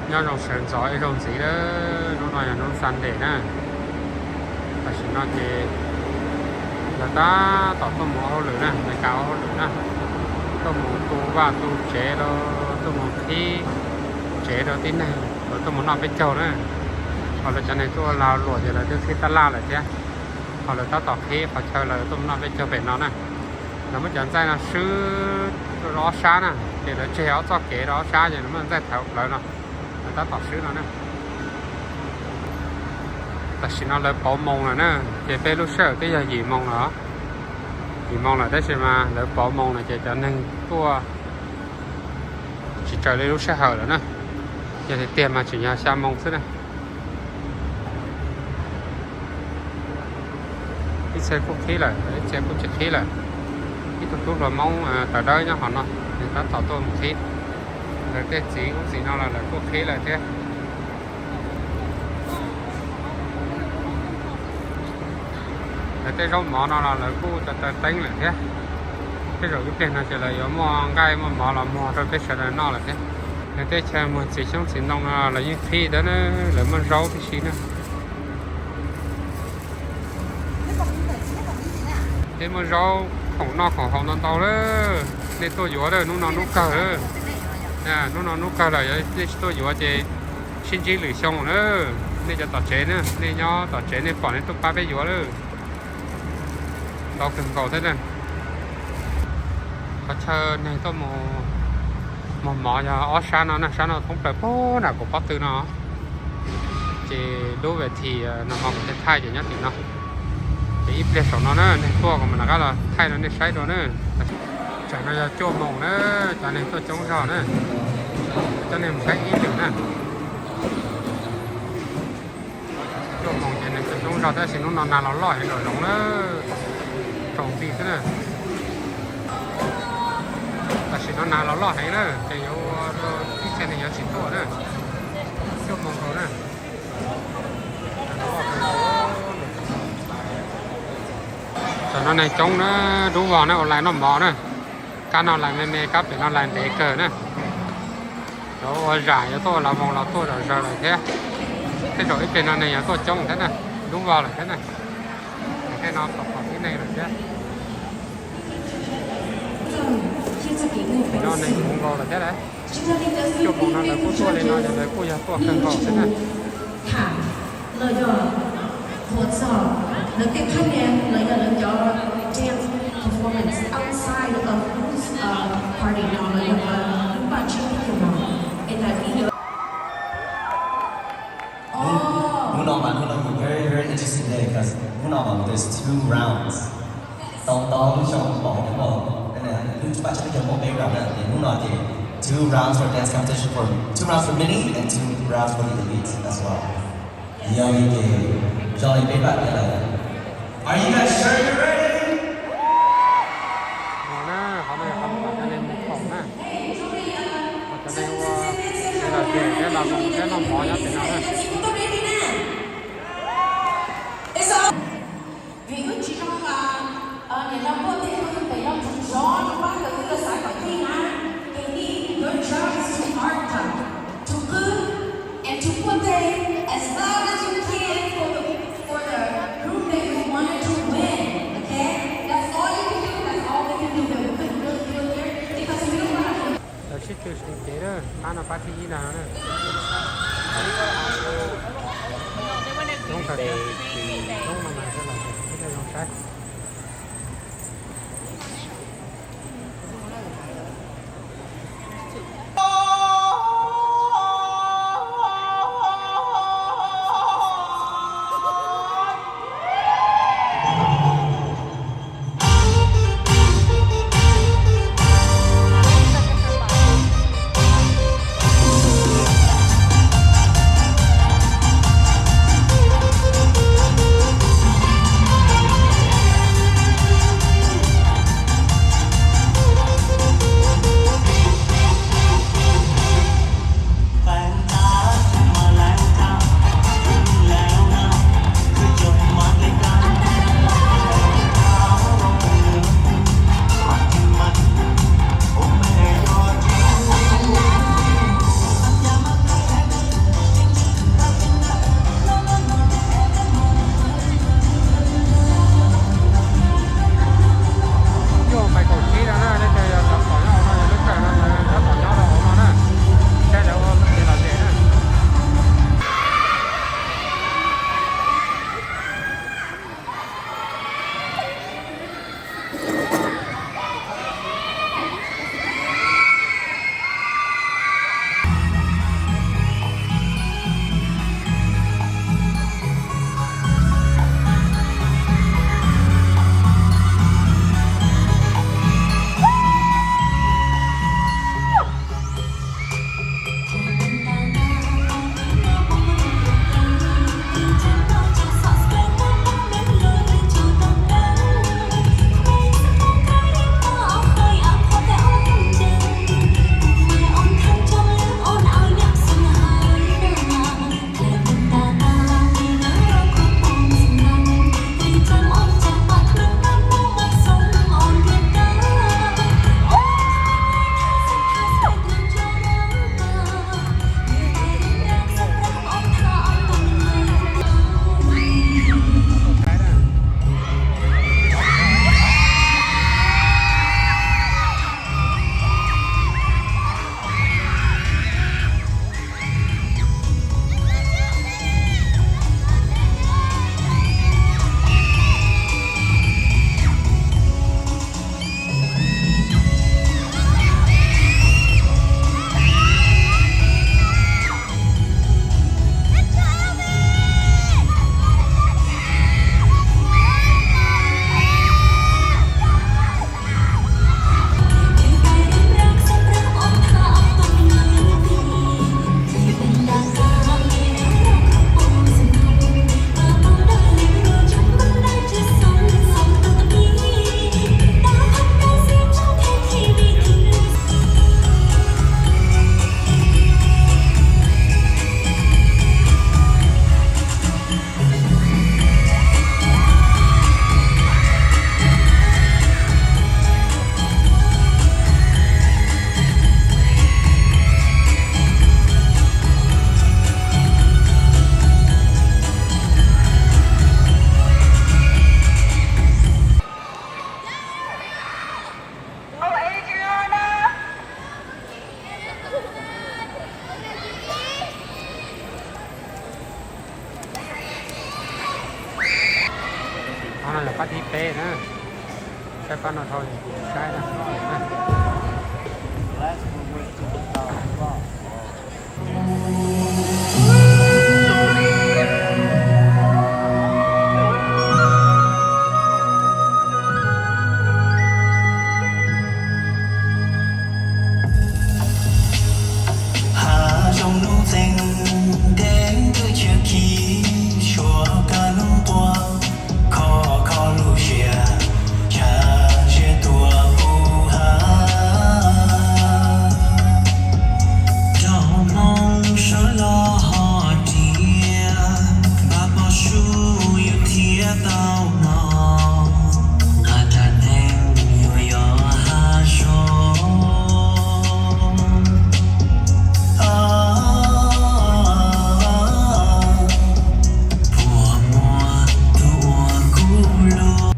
Nyob zoo sawv ntxov ib zaug ntxiv lawm, hnub no yog hnub Sunday na. Tam sim no ces lawv tab tom tuaj mus ua hauj lwm na, Meskas ua hauj lwm na, tuaj mus tu vaj tu tsev rau, tuaj mus qhib tsev rau tib neeg uas tuaj mus noj peb caug na. Ho lawv cov neeg tuaj ua lag luam ces lawv twb qhib tab laj lawm thiab. Ho lawv tab tom qhib qhov chaw lawv tuaj mus noj peb caug pem no na. Lawv muab cov ntxaij no swb rau ob sab na, ces lawv tseg ob txoj kev rau ob sab ces lawv muab ntxaij thawv plawv no, lawv tab tom swb no na. Tam sim no lawv pauv moos lawm na, ces peb lub sij hawm twb yog yim moos lawm, yim moos lawm tab sis mas lawv pauv moos lawm ces cov neeg tuaj tsis raws li lub sij hawm lawm na. Yog tiag tiag mas tseem yog xya moos xwb na. Ib txhia kuj qhib lawm, ib txhia kuj tsis qhib lawm. Ib tug tub hluas Hmoob tawv dawb nyob hauv no, nws tab tom tuaj mus qhib. Lawv tej txiv ub txiv no los lawv kuj qhib lawm thiab. Lawv tej zaub mov no los lawv kuj taw taw teeb lawm thiab. Tej zaum ib pliag no ces lawv yuav muaj nqaij muaj mov los muag rau peb sawv daws noj lawm thiab. Lawv tej chaw muag txiv xyoob txiv ntoo no lawv yeej qhib thiab na, lawv muaj zaub tib si na. Tej muaj zaub khoom noj khoom haus ntau ntau lawm, nej tuaj yuav lawm, hnub no hnub kawg lawm. Hnub no hnub kawg lawm, yog nej tsis tuaj yuav ces sib ntsib lwm xyoo na. Nej cov tom tsev na, nej nyob tom tsev nej pom nej tuaj pab peb yuav lawm. Ntau kawg nkaus thiab na. Qhov chaw neeg tuaj mus muag mov yog ob sab no na, sab no thoob plaws puag nram kuv pob tw no. Ces lub ves thim no mov kuv thiaj thaij ces nyob tim no. Ces ib pliag saum no na, neeg tuaj kuv mam rov qab los thaij rau nej saib dua na. Tsam no yog cuaj moos na, cov neeg tuaj coob zog na. Cov neeg mus saib ib lwm na. Cuaj moos ces neeg tuaj coob zog tab sis hnub no nag los loj heev nraum zoov na, tsaus nti xwb na. Tam sim no nag los loj heev na, ces yuav ua rau ib txhia neeg yuav tsis tuaj na. Cuaj moos nkaus na. Tam no neeg coob na, dub vog na, ua line noj mov na. Kab no line me me, kab pem no line ntev kawg na. Cov ua zam yuav tuaj ua lag voos los tuaj zom zaws lawm thiab. Tej zaum ib pliag no neeg yuav tuaj coob thiab na, dub vog lawm thiab na. Tej no pom pom tib neeg lawm thiab. No neeg kuv nkaus lawm thiab lauj. Cuaj moos no lawv kuj tuaj li no ces lawv kuj yog tuaj kawg nkaus thiab na. Los yog thuam txog lawv tej thaj niam los yog lawv cov dance performance outside of Roots, uh, party no los yog lub paj tsib teb chaws no. Es tas ib Hnub no mas hnub no very very interesting day because hnub no mas there's two rounds. Tau tau lub xyoo pom hnub no, lub paj tsib teb chaws muaj peb round na, ces hnub no ces two rounds for dance competition for two rounds for mini and two rounds for the elite as well. Yog li ces zoo li peb pab tias lawm. Are you guys sure you're ready? Qhov no yog qhov cov neeg mus khoom na, qhov cov neeg ua, los tias thiab los mus thiab noj mov nyob pem no na. Vim wb tsis zoo, niam no muaj tej tug pem no tsis zov rau pab ntawd, wb xav kom yeej na, ces yeej your job is to hard time, to good and to put them as loud as you can for the, for the group that you wanted to win, okay? That's all you can do, that's all we can do, but we couldn't really do it here because we don't want to Lawv sib tw sib cev na, pab no pab thib ib ntag na. Coob kawg thiab, coob no mas sawv daws thiaj zoo saib. Pab thib peb na, saib pab no dhau saib na. Hav zoov nuj txeeg ntev ntws chaw khi, suav kab nub qua, kho kho lub siab, tshav ntsiag tuaj puv hav. Cov Hmoob sawv los ho ris, npaj pov su yus thiaj tau mov, nqa rab neeg yuav yos hav zoov. Puas muaj tus ua kuv lub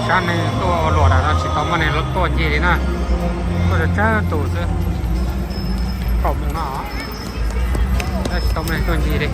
Sab neeg tuaj ua luam lawm no tsis tau muaj neeg tuaj ncig li na. Tuaj tsawg tsawg tus xwb. Kaum mus no, tsis tau muaj neeg tuaj ncig li.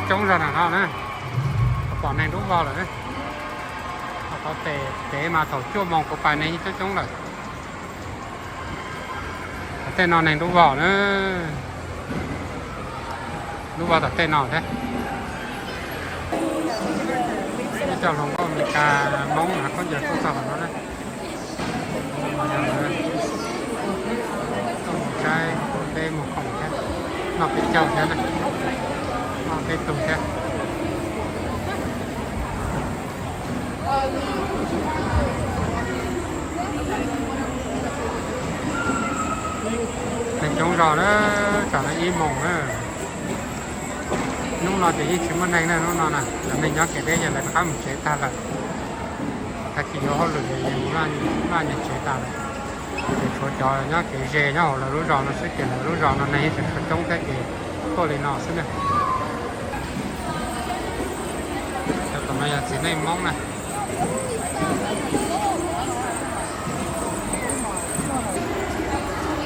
Coob zog na no na, pom neeg dub vog lawm na. Qhov pem kev mas thaum cuaj moos kuv pais neeg yeej coob coob lawm. Tom tej no neeg dub vog na, dub vog tom tej no thiab. Ib co hluas nkauj Amelikas Hmoob na, khaub ncaws kuj txog qhov no na. Tuaj mus saib peb mus koom thiab, noj peb caug thiab na, noj peb tug thiab. Neeg coob zog na, tsam no ib moos na. Hnub no ces yeej tsis muaj neeg na, hnub no na cov neeg nyob kev deb ces lawv rov qab mus tsev tag lawm. Tag kis yuav hauj lwm ces mus noj nyias tsev tas lawm. Ces tshuav cov nyob kev ze nyob hauv lawv lub zos no xwb, ces lawv lub zos no neeg yeej tseem tshuav coob thiab ces tuaj li no xwb na. Cov tom no yog txiv neej Hmoob na.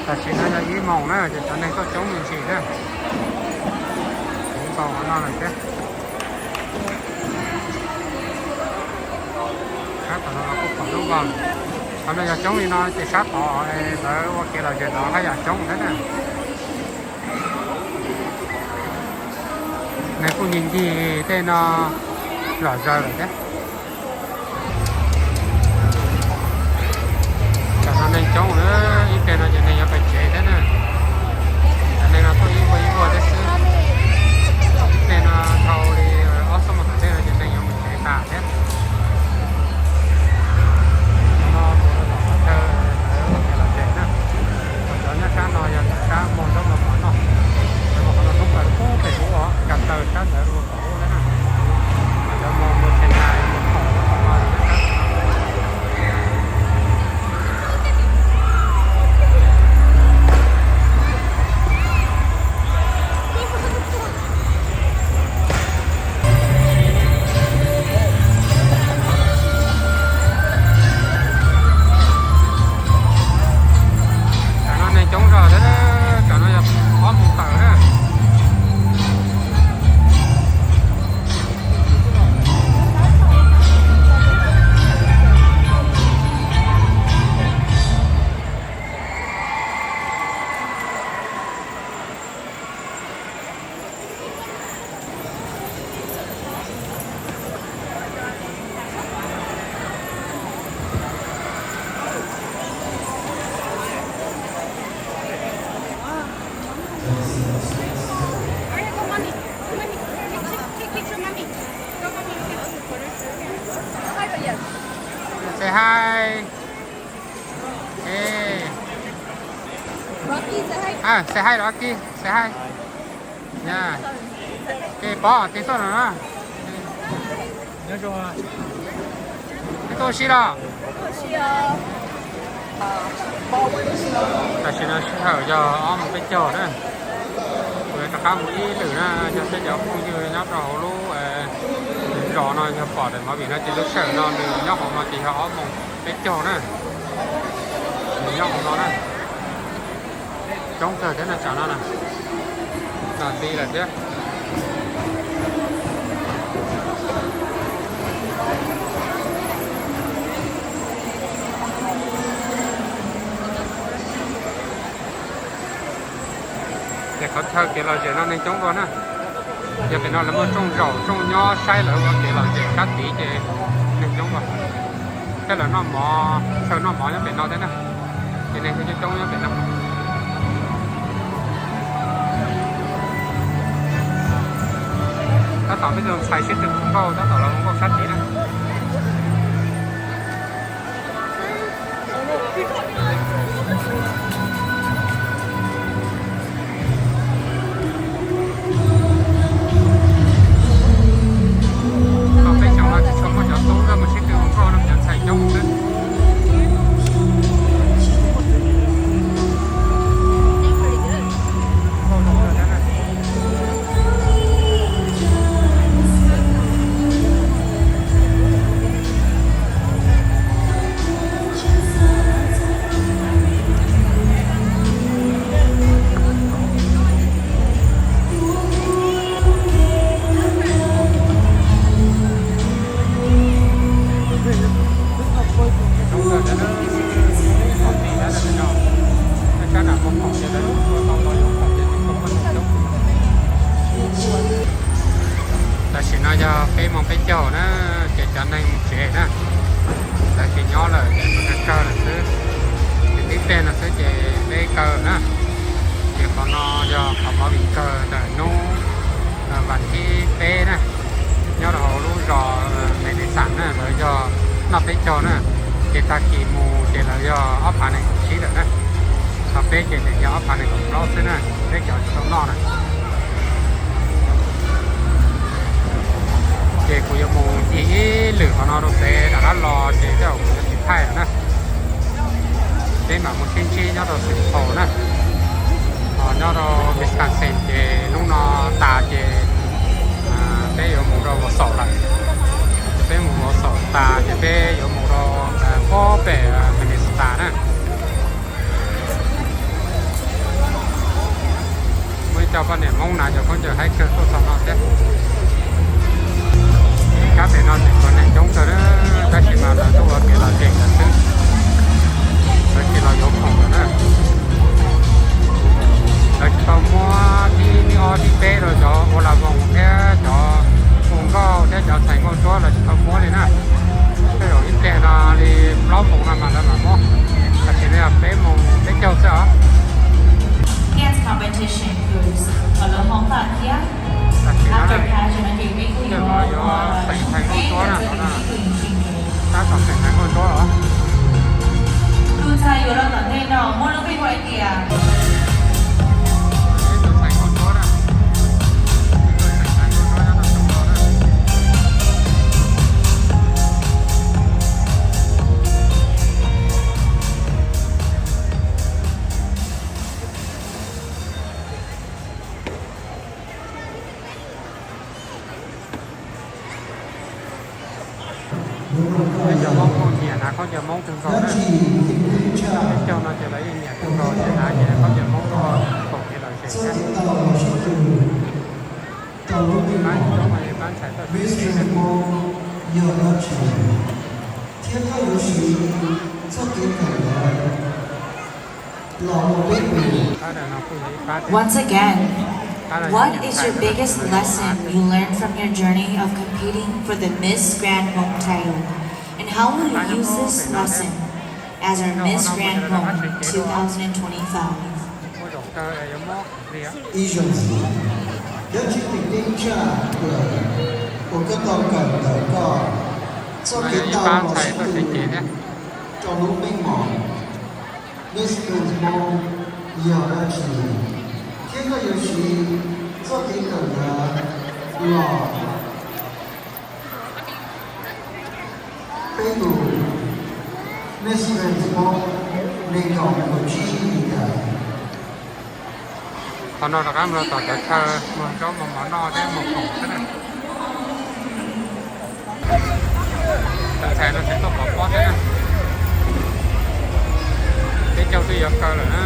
Tam sim no yog ib moos na ces cov neeg tuaj coob me ntsis na. Kuv nkaus qhov no lawm thiab. Sab tom no los kuj pom dub vog. Qhov no yog coob li no ces sab tod lawv ua kev lom zem los haj yam coob thiab na. Neeg kuj ncig ncig tej no zom zaws lawm thiab. Tam no neeg coob na, ib pliag no ces neeg yuav pais tsev thiab na. Cov neeg no tuaj ib vuag ib vuag thiab xwb. Ib pliag no dhau li ob xuab moos tom ntej no ces neeg yuav mus tsev tas thiab. Qhov no kuv los qhov chaw lawv ua kev lom zem na. Qhov cov nyob sab no yog cov sab muag zaub muag mov noj. Lawv muag qhov no thoob plaws pub pem ub os, cas taw sab ntawd ua kom ub thiab na. Cov muag mus Chennai mus phom ua kom no nyob sab no. Tam no neeg coob zog thiab, tam no yog ob moos tawm na. Say hi. Ê. Say hi Rocky, say hi. Ces pov tig tuaj no na. Tig tuaj si los. Tam sim no sij hawm yog ob moos peb caug na. Kuv yuav rov qab mus ib lwm na, yog peb cov phooj ywg nyob rau hauv lub zos no yog pom daim movie no ces lub sij hawm no nws nyob hauv no ces yog ob moos peb caug na. Nws nyob hauv no na. Coob kawg thiab no, tsam no na, nti lawm thiab. Ces qhov chaw kev lom zem no neeg coob dua na. Yog pem no lawv muaj rooj zaum rooj nyob saib lawv ua kev lom zem sab tid ces neeg coob dua. Thiab lawv noj mov, chaw noj mov nyob pem no thiab na, ces neeg thiaj coob nyob pem no. Tab tom peb tus ntxhais sib tw hu nkauj, tab tom los hu nkauj sab tid na. Peb xyoo no tsis tshua muaj cov tub mus sib tw hu nkauj no, cov ntxhais coob xwb. No yog peb moos peb caug na, ces cov neeg mus tsev na, lawv tsis nyob lawm ces mus kawg lawm xwb. Ces tib pliag no xwb ces peb kaw na. Ces qhov no yog qhov movie kaw ntawm hnub vas thib peb na, nyob rau hauv lub zos Medicine na, lawv yog noj peb caug na. Ces tag kis mus ces lawv yog ob phav nees nkaum tsib lawm na. Qhov peb ces tseem yog ob phav nees nkaum plaub xwb na, peb cov tsis tau noj na. Ces kuv yuav mus ncig ib lwm qhov no rau pem rov qab los ces tej zaum kuv yuav tsis thaij lawm na. Peb mam mus sib ntsib nyob rau Saint Paul na. Ho nyob rau Wisconsin ces hnub no tas ces peb yuav mus rau Wausau lawm. Ces peb mus Wausau tas ces peb yuav mus rau puag pem Minnesota na. Muaj ib co poj niam Hmoob hnav cov khaub ncaws haib kawg tuaj txog no thiab. Kab pem no tseem tshuav neeg coob kawg na, tab sis mas lawv tuaj ua kev lom zem lawm xwb. Lawv tsis los yuav khoom lawm na. Lawv tsis tau muab thib ib ob thib peb rau cov ua las voos thiab cov hu nkauj thiab cov ntxhais nkauj ntsuab, lawv tsis tau muab li na. Tej zaum ib pliag no li plaub moos no mas lawv mam muab. Tam sim no yog peb moos peb caug xwb os. Dance competition groups, Malou Hmong Thang thiab After Pageant no ces peb kuj yuav ua xeem ntxhais nkauj ntsuab na no na. Tab tom xeem ntxhais nkauj ntsuab os. Tus ntxhais yuav los tom ntej no muaj lub npe hu hais tias Cov Hmoob kuj nyiam hnav khaub ncaws Hmoob kawg nkaus na. Peb caug no ces lawv yeej nyiam kawg nkaus ces hnav ces khaub ncaws Hmoob tuaj koom kev lom zem thiab. Pab coob, pab ntxhais tuaj tsis tsev thiab. Thiab koj yuav siv txoj kev kawm ntawd los ua peb tus. Once again, what is your biggest lesson you learned from your journey of competing for the Miss Grand Hmong title? And how will you use this lesson as our Miss Grand Hmong two thousand twenty-five? Ib zaug ntxiv, dab tsi yog tej tsaj kawm uas koj tau kawm ntawm koj txoj kev taug los sib tw rau lub meej mom Miss Grand Hmong yog dab tsi, thiab koj yuav siv txoj kev kawm ntawd los peb tus Miss Grand Hmong nees nkaum nees nkaum tsib li cas. Qhov no rov qab mus rau tom cov chaw muag zaub muag mov noj thiab muag khoom xwb na. Cov ntxhais no tseem tuaj pov pob thiab na. Peb caug twb yuav kaw lawm na,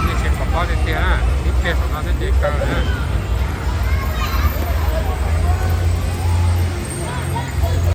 yeej tseem pov pob tiag tiag na, ib pliag saum no twb ces kaw lawm na.